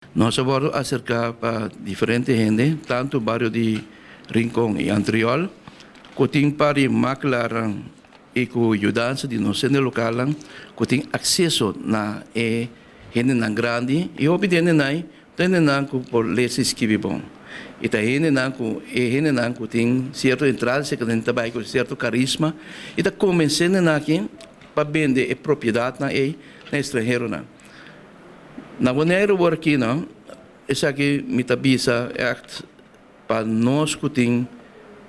Nos a wòrdu aserká pa diferente hende, tantu bario di Rincon i Antriol, ku tin par di makelaarnan i ku yudansa di nos hende lokalnan ku tin akseso na e hendenan grandi i hopi di hendenan ta hendenan ku por lesa i skibi bon i ta hendenan ku e hendenan ku tin sierto entrada serka den ta bai ku sierto karisma i ta konvensé hendenan aki pa bende e propiedatnan ei na estranheronan. Na Boneiru wor aki no, esaki mi ta bisa ègt pa nos ku tin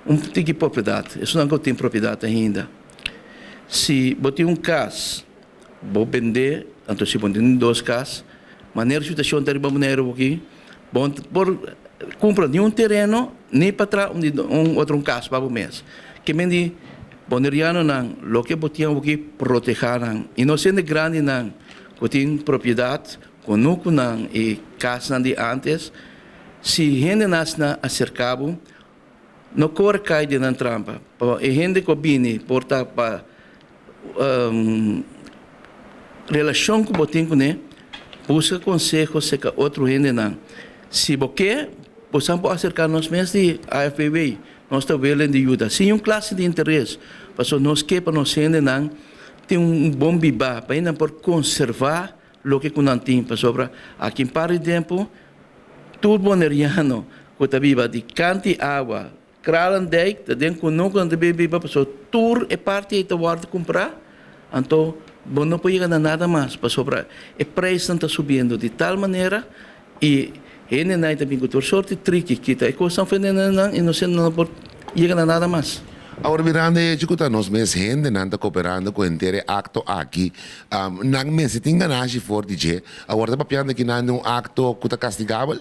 un tiki propiedat, esunnan ku tin propiedat ainda. Si bo tin un kas, bo bend'é, anto si bo tin dos kas, manera situashon ta riba Boneiru aki, bo no por kumpra ni un tereno ni pa traha un otro un kas pa bo mes. Ke men di bonerianonan loke bo tin awoki protehá nan i no sende grandinan. Ku tin propiedat kunukunan i kasnan di ántes, si hende nasna aserká bo, no kore kai den nan trampa. Pasobra e hende ku a bini por ta pa relashon ku bo tin kuné, buska konseho serka otro hendenan. Si bo ke, bo sa por aserká nos mes di AFBW. Nos ta welen di yuda sin un klase di interes, pasobra nos ke pa nos hendenan tin un bon bibá pa nan por konservá loke ku nan tin, pasobra aki un par di tempu tur boneriano ku ta biba di kanti awa Kralendijk ta den kunuku nan ta bin biba pasobra tur e parti ei ta wòrdu kumprá, anto bo no por yega na nada mas pasobra e preisnan ta subiendo di tal manera i hendenan ei ta bin ku tur sorti triki kita e kosnan for hendenan i nos hendenan no por yega na nada mas. Awor mirando e hecho ku ta nos mes hendenan ta koperando ku henter e akto aki, nan mester tin ganashi for di dje. Awor ta papiando aki nan di un akto ku ta kastigabel?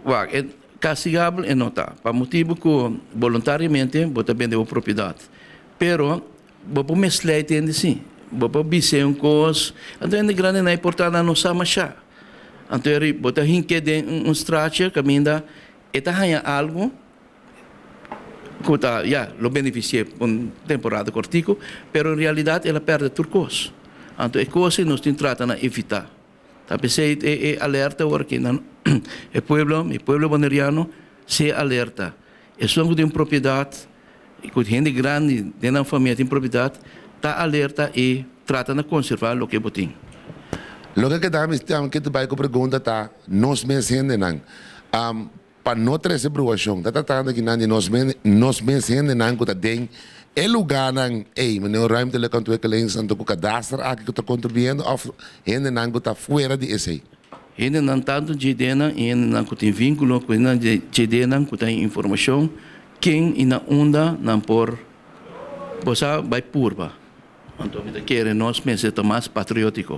Wak, e kastigabel e no ta, pa motibu ku boluntariamente bo ta bende bo propiedat. Pero bo por mislei hende si, bo por bis'é un kos, anto hende grandinan e por ta nan no sa mashá. Anto eri bo ta hink'é den un straatje kaminda e ta haña algu. Ku ta, ya, lo benefisi'é pa un temporada kortiku, pero en realidat el a pèrdè tur kos. Anto e kos ei nos tin trata na evitá. Ta p'esei e e alerta awor aki nan e pueblo, mi pueblo boneriano, sea alerta. Esun ku tin propiedat i ku hende grandi den nan famia tin propiedat, ta alerta i trata na konservá loke bo tin. Loke keda mi ke ta bai ku pregunta ta, nos mes hendenan, Pa no trese bruashon, ta tratando akinan di nos mes, nos mes hendenan ku ta den e lugánan ei, manera un ruimtelijke ontwikkelings anto ku kadaster aki ku ta kontribuyendo òf hendenan ku ta fuera di esei. Hendenan tantu djedenan i hendenan ku tin vínkulo ku hendenan djedenan ku ta hin informashon ken i na unda nan por bo sa bai purba. Anto mi ta kere nos mester ta mas patriótiko.